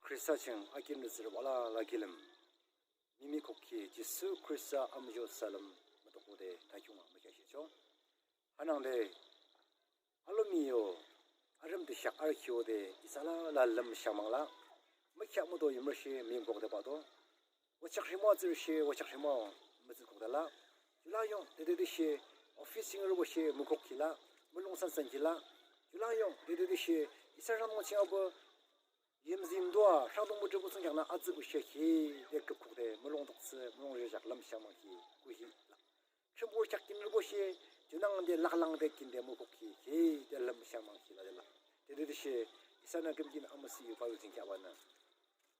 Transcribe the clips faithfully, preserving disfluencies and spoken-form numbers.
Khrista ching akinrü tsührübo alala kilim, mihmih kukhi Jisu Khrista amuzho salüm mütokbode thakhunga mükheahshihchoh. Hanangde alomi yo arüm tüsheak arükhi hode isa alala lümshang mahla, mükheahmudo yimrüshe müyimkukde bahdo. Wachak rhimo atsührüshe wachak rhimo mütsükukde la, ju lang yung tütütüshe office chingrüboshe mükukhi la, mulong sansankhi la, ju lang yung tütütüshe isa rhangdung ching abo yimzimdo a rhangdung mütrübo thsungkheaknü atsüboshe khide küpkukde mulong doktsü mulong rhijak lümshang mahkhi kuhi la. Thrünpuh kheak kinrüboshe junangde laklangde kinde mükukhi khide lümshang mahkhi la de la. Tütütüshe isanü küyimkinü amüsüh yu Bible ching kheahbanü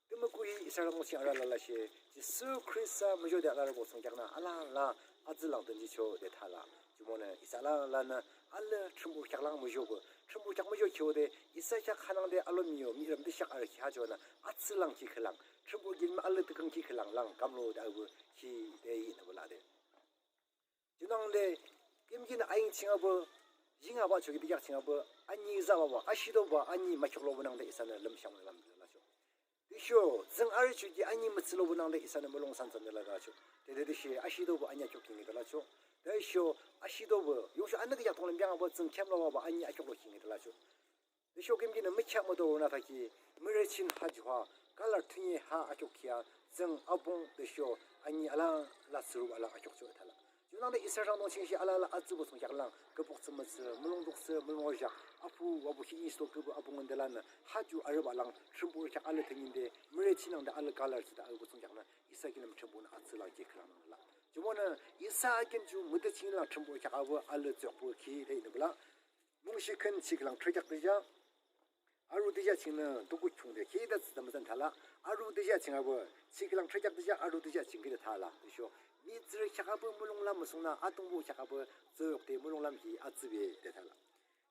tümü kuhi isa rhangdung ching arü lalashe Jisu Khrista muzhode alarübo thsungkheaknü alala atsü lang dünjichoh de tha la. Jumonü isa alalanü alü Thrünpuh kheak lang muzhopü, Thrünpuh kheak muzhokhi hode isa kheak hanangde alomi yo mihrem tüsheak arükhi ha junü atsü langkhi khülang, Thrünpuh kilim alü tüküngkhi khülang lang kamlode apu khide yinü bala de. Junangde küyimkinü ayin ching abo, ying aba choki tüsheak ching abo, ani zübaba, ashidoba ani mükheaklopü nangde isanü lümshang mahla de lachoh. Tüsho tsüng arüchoki ani mütsülopü nangde isanü mulong sansan de la lachoh. Tütütüshe ashidoba ani akhiukkhi ngi de lachoh. Tüsho ashidoba yungsho anü kheak tong lüm biang abo tsüng kheamlobaba ani akhiuklo khi ngi de lachoh. Tüsho küyimkinü mükheahmudo nü thakhi, mürechin ha ju ha, color thünye ha akhiukkhi a tsüng apung tüsho ani alala tsürübo alang akhiukchoh tha la. Junangde isa rhangdung ching she alala atsübo thsungkheak lang küpük tsü mütsü mulong doktsü mulong rhijak apu apu hi isto küpü apung de lanü ha ju arübo alang Thrünpuh kheak alü thünyinde mürechin nangde alü color thsüde arübo thsungkheaknü isa kilim Thrünpuhnü atsü langkhi khülang nang la. Jumonü isa akin ju mütü ching lang Thrünpuh kheak abo alü tsükpü khide yinü bala. Mungshi khün chiklang thürükheak tüshe arü tüshe chingnü duku khiungde khide thsüde mütsan tha la. Arü tüshe ching abo chiklang thürükheak tüshe arü tüshe ching khide tha la. Tüsho mihtsürü kheak abo mulonglam müsungnü Atungpuh kheak abo tsühyukde mulonglam ki atsübe de tha la.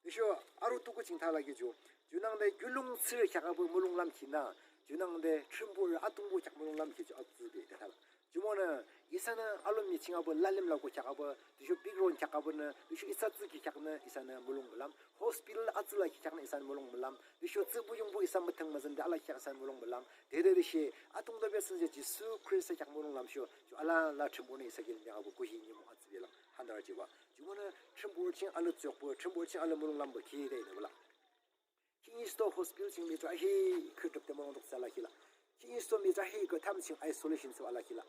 Tüsho arü duku ching tha la ki ju, junangde kiulongthsürü kheak abo mulonglam kinü, junangde Thrünpuh Atungpuh kheak mulonglam ki ju atsübe de tha la. Jumonü isanü alomi ching abo lalim laku kheak abo, tüsho bigron kheak abonü, tüsho isa tsükhi kheaknü isanü mulong mülam, hospital atsü lakhi kheaknü isanü mulong mülam, tüsho tsühpü yungpü isa müthüng müzünde alakhi kheak isanü mulong mülam. Tütütüshe Atungpuh tobesünse Jisu Khrista kheak mulonglam sho ju alala Thrünpuhnü isa kilim biang abo kuhi nimung atsübe lang handarü jihbah. Jumonü Thrünpuh ching alü tsükpü, Thrünpuh ching alü mulonglam pü khide yinü bala. Khihni isto hospital ching mihtsürü ahihkhüh trüpde mulong doktsü alakhi la. Khihni isto mihtsürü ahihkhüh tham ching isolation thsüba alakhi la.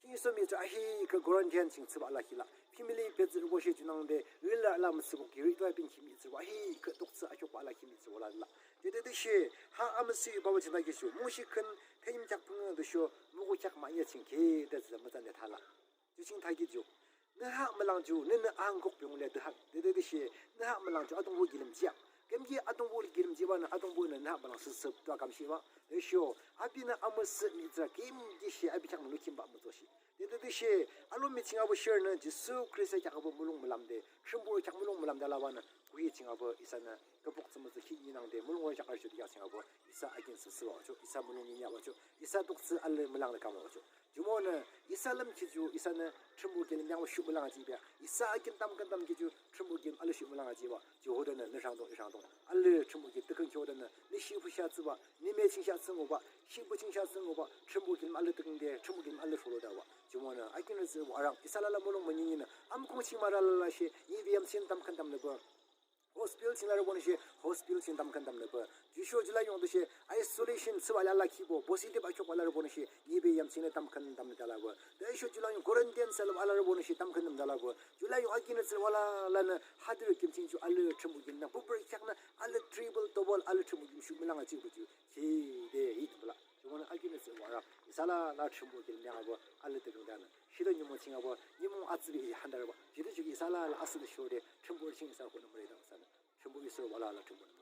Khihni isto mihtsürü ahihkhüh quarantine ching thsüba alakhi la. Family betsürüboshe junangde rila la mütsübuk ki ri twa bin ki mihtsürübo ahihkhüh doktsü akhiukba alakhi mihtsürübo la la. Tütütüshe ha amüsüh yu Bible ching thakhi sho, Mungshi khün thüyim kheak pung tüsho muku kheak manye ching khide thsüde mütsan de tha la. Ju ching thakhi ju, nü ha mülang ju nünü angkok piung le de ha, tütütüshe nü ha mülang ju Atungpuh kilim jihang. Küyimki Atungpuh kilim jihbanü Atungpuhnü nü ha mülang süsüp twa kamshihbah. Tüsho apinü amüsüh mihtsürü küyimkishe api kheaknü lukhimba mütsoshih. Tütütüshe alomi ching abo share nü Jisu Khrista kheak abo mulong mülamde, Thrünpuh kheak mulong mülamde alabanü kuhi ching abo isanü küpük tsü mütsü khihni nangde mulong rhijak arüchoh tüsheak ching abo isa akin süsübachoh, isa mulong nyinyahbachoh, isa doktsü alü mülangnü kambachoh. Jumonü isa lümkhi ju isanü Thrünpuh kilim yangba shuhmülang ajihbah, isa akin tamkhüntamnü kiju Thrünpuh kilim alü shuhmülang ajihbah. Ju hodenü nü rhangdung i rhangdung alü Thrünpuh kilim tüküngkhi hodenü nü shipü sha thsübah, nü me ching sha thsü ngübah, shipü ching sha thsü ngübah, Thrünpuh kilim alü tüküngde Thrünpuh kilim alü sholodabah. Jumonü akinrü tsührübo arang isa alala mulong münyininü amükung ching marü lalashe nyibe yamtsüng tamkhüntamnüpü, hospital ching larübonüshe hospital ching tamkhüntamnüpü, jusho ju lang yung tüshe isolation thsüba alala khibo positive akhiukba larübonüshe nyibe yamtsüngnü tamkhüntamnü de alapü, tüsho ju lang yung quarantine thsüba alarübonüshe tamkhüntamnü de alapü, ju lang yung akinrü tsührübo alalanü hadürü kim ching ju alü Thrünpuh kilim nang püpürü kheaknü alü triple double alü Thrünpuh kilim shuhmülang ajihpü ju khide yinü bala. Jumonü akinrü tsührübo arang isa alala Thrünpuh kilim yangba alü tüküngdanü shido nimung ching abo nimung atsübe handarübah. Judüchoki isa alala asühde shode Thrünpuh ching isa khunü müretahsanü Thrünpuh i tsührübo alala Thrünpuhnü